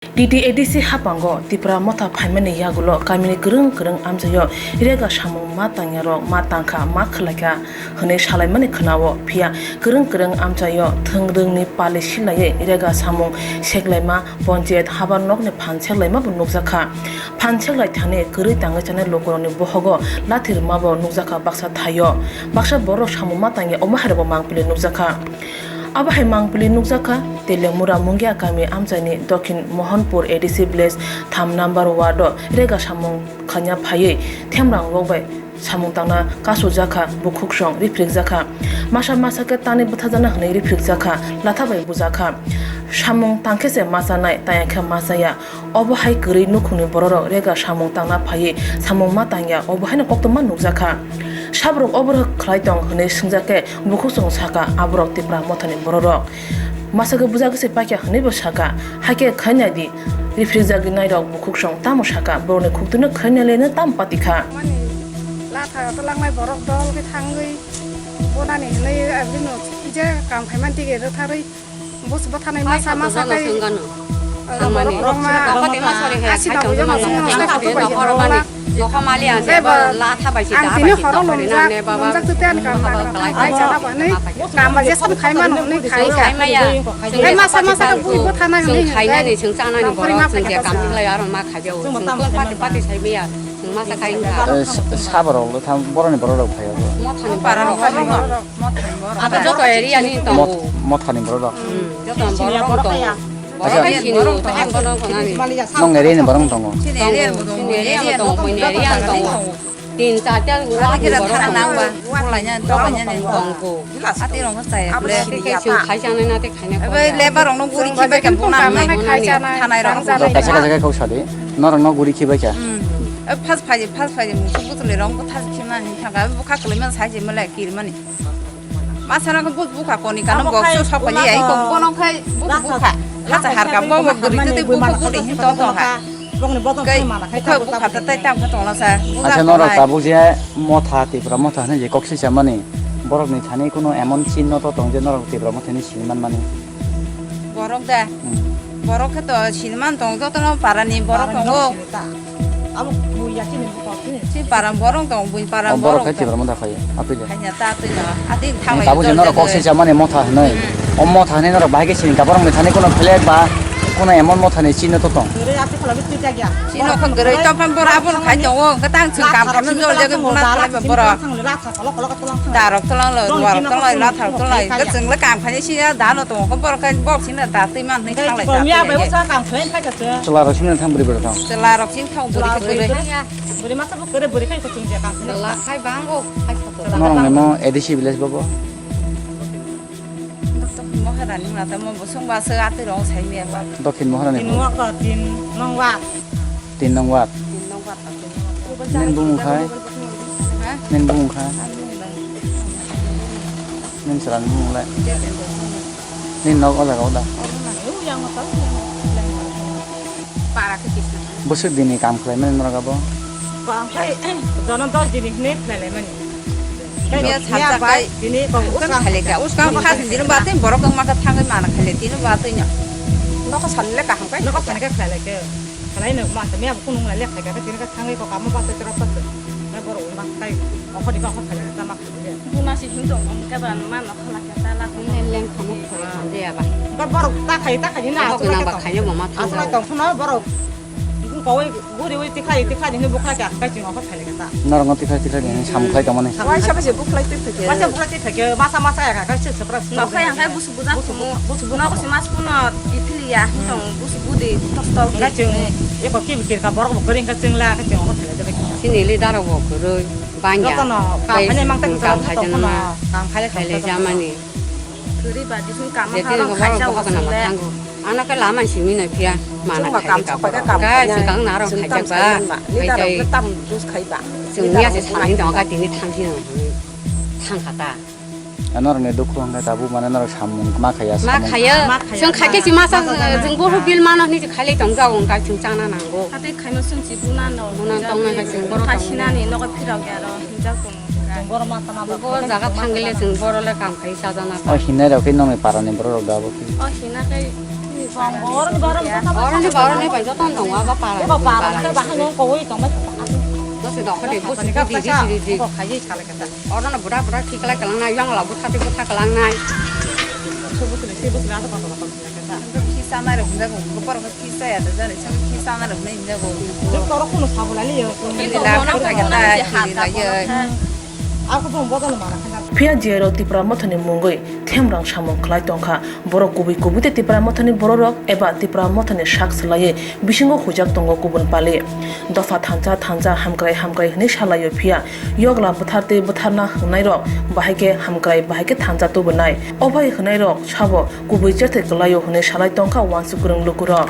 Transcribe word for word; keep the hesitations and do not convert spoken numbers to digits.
T T A D C haphango Tipra Motha phaimani yagulo kamini kwrwng kwrwng amchaio rega samung ma tangyarok ma tangkha ma khwlaikha hwnwi salaimani khwnao, phiya kwrwng kwrwng amchaio thwng rwngni pali silaiwi rega samung seklaima, ponchayat habar nokni phan seklaima bo nukjakha. Phan seklai thani kwrwi tangwi chanai lukurokni bohogo lathi rwma bo nukjakha baksa thaio. Baksa borok samung ma tangya omo hairokbo mangpili nukjakha. Abo hai mangpili nukjakha Telemura Mungia kami amchaini Dokhin Mohanpur A D C village tham number ward o rega samung khanya phaiwi themrang rok bai samung tangna kasu jakha, bukhuksong riphrik jakha. Masa masa khe tani bwthajakna hwnwi riphrik jakha, latha bai bujakha. Samung tangkhe se masanai, taya khe masaya. Obo hai kwrwi nukhungni bororok rega samung tangna phaiwi samung ma tangya, obo haino koktwma nukjakha. Sabrok oborok khlai tong hwnwi swngjak khe bukhuksong sakha aborok Tipra Mothani bororok. Masa khe bujagwi se paikha hwnwi bo sakha, hakhe khainai di, riphrijagwi nairok bukhuksong tamo sakha, borokni khuktwino khainai leno tamo patikha. Mani latha twlangnai borok dol khe thangwi bonani hwnwi abino je kam khaimani tige rwtharwi bus bwthanai masa masa khai. Thangmani. Borok rok ma Nokha tengma sori hai, asi khai da tong uya tongma masa nokha masa tengma khai hormani. Nokha mali ang sebo la thabai si ang da tini bai si horong tong nongjak, ne baba. Nongjak tete ani kam baba, baba, kalai ai baba, jana bani. Baba, kam ba jesam khai mano ni khai khai maya. Khai masa masa ka bui bo thana ni khai nani sing chana ni borok sing je kam lai aro ma khai jao. Sing kon pati pati sai maya. Sing masa khai. Sabarok le tham boroni borok rok khai. Mo thani para rok khai. Abo joto area ni tongo. Mothani borok rok. Hmm, joto borok rok tongo. Borok hai sini, borok tongo, borok tongo nani. Nong area ni borok tongo. Sini area ni tongo, sini area ni tongo, buini area ni tongo. Tin char ta area ni borok tongo. Tongo. Ati rong sai. Abo ati kai sini khai chana na te khai na. Ebe lebar rong no guri khibai ka bona nai. Thanai rong. Kaisa kaisa kau sadi. Norok no guri khibai ka. Hmm. First phai, first phai, musuk butuli rong butha khimani thangka, bukha kwlwi man sai je male kirmani. Masana ko but bukha koni kano bok so sokoni ai ko kono khai but bukha. Hacha harka bo bo guri tete bukha guri hin to to ha. Bokni bodol kai mana khai bukha ta tai tam kha tongla sa. Acha norok tabuk je Motha, Tipra Motha hwnwi je kok sisa mani. Borok ni thani kuno emon chinno to tong je norok Tipra Motha ni sini man mani. Borok da. Hmm. Borok khe to sini man tong jotono parani borok tongo. Abo buya chini buko chini. Si para borong tong, bui para borong tong. Borok khai Tipra Motha khai, atwi le. Khanya ta atwi no, atwi thanglai. Tabuk je norok kok se chamani Motha hinwi. Hmm. O Motha hinwi norok bahai khe sini ka borok ni thani kuno flag ba kuno emon Motha ni chinno to tong. Gurui atwi khala bitwi jagya. Chino kho gurui to phan bora bor khai tongo, gatang chwng kam khamna jol jagwi buna khlai ba borok. Darok tolong lo, warok tolong lo, lathar tolong lo. Gachwng le kam khainai si ya dano tongo, borok khai bok sini da twi man hinwi thanglai. Miya bai usa kam khlai khai ka se. Chwla rok sini thang bwrwi bwrwi thang. Chwla rok sini thang bwrwi bwrwi. Bwrwi masa bo kere bwrwi khai kuchung je kam. Chwla khai bango khai. Norok ni mo A D C village bobo. Dokhin Moharani mata mo bosong ba se atwi rong sai me ba. Dokhin Moharani. Tin nong ward, tin nong ward. Tin nong ward. Tin nong ward. Nini bumung khai? Ha? Nini bumung khai? Nini chwla ni bumung lai? Nini nok o jaga o da? Para khe kisna. Bwswk dini kam khlai mani norok abo? Kam khai jono dos dini hwnwi khlai lai mani. Kaya sajak kai. Bini kok uskang khaileka, uskang khas dini batwi borok wng masa thangwi mana khaile tini batwi no. Nokha sanle kaham kai. Nokha sanle khlai lai khe. Khlai no masa miya kunung lai le khaika tini ka thangwi kok amo batwi tra patwi. Na borok wng masa kai. Okhori ba okhor khaile ta ma khaile. Buna si hin tong kebra ma nokha la khe ta la. Leng khamuk khamuk khamuk ya ba. Ba borok ta khai ta khai na. Nokha na ba khai yo mama thang. Aswk tong phano borok. Bung kawai guri ui tikhlai tikhlai ni bukhlai kha kai ching okhor khaile kha ta. Norok no tikhlai tikhlai ni samung khlai tongmani. Waisa bai se bukhlai twi thwi khe. Waisa bukhlai twi thwi khe masa masa ya kha kai se sepra. Nokha yang kai busu buja busu buja. Nokha si mas puno iphili ya tong busu budi tos tos. Kai ching eko ki bikir ka borok bo kering ka ching la kai ching okhor khaile de. Sini leader rok bo kwrwi bangya. Jotono kam khainai mang tei kam khainai mang tei kam khainai khainai jamani. Kwrwi ba disung kam ha rok khaisa o sile. Ano khe lama simi no phiya mana khai ka borok. Kai swkang na rok khai jak ba. Kai tai. Chwng ya se sani dong ka tini thang si no thang kha ta. Ano rok ni dukhu hwnkhe tabuk mane norok samung ma khaiya. Ma khaiya. Chwng khai khe si masa chwng bo bil mano hini khai lai tong jago wngkha chwng chana nango. Hati khaima chwng si buna no. Buna tong na khai chwng borok tong. Khai sinani nogo phirok ya ro hinjak tong. Bo jaga thangile chwng borok le kam khai sajana. O hinai rok khe nongni parani borok rok da bo. O hina kai ni Oroni boroni bai joto no tongo abo para. Abo para khe bahai no kowoi tongbai. Dose dokhani busi di di di di. Oroni bura bura thik lai kalang nai, yang la butha thik butha kalang nai. Kisa nai rok hinjago, gopar kisa ya da jani, kisa nai rok hinjago. Borok kuno sabo lai liyo. Phiya J I rok Tipra Mothani mungwi themrang samung khlai tongkha. Borok kubui kubui tei Tipra Mothani bororok eba Tipra Mothani sak swlaiwi bisingo huijak tongo kubun pali. Dopha thansa thansa hamkrai hamkrai hwnwi salaio phiya yokla bwthar tei bwtharna hwngnairok bahai khe hamkrai bahai khe thansa tubunai. Obai hwnairok sabo kubui chethai kwlaio hwnwi salai tongkha uansuk kwrwng lukurok.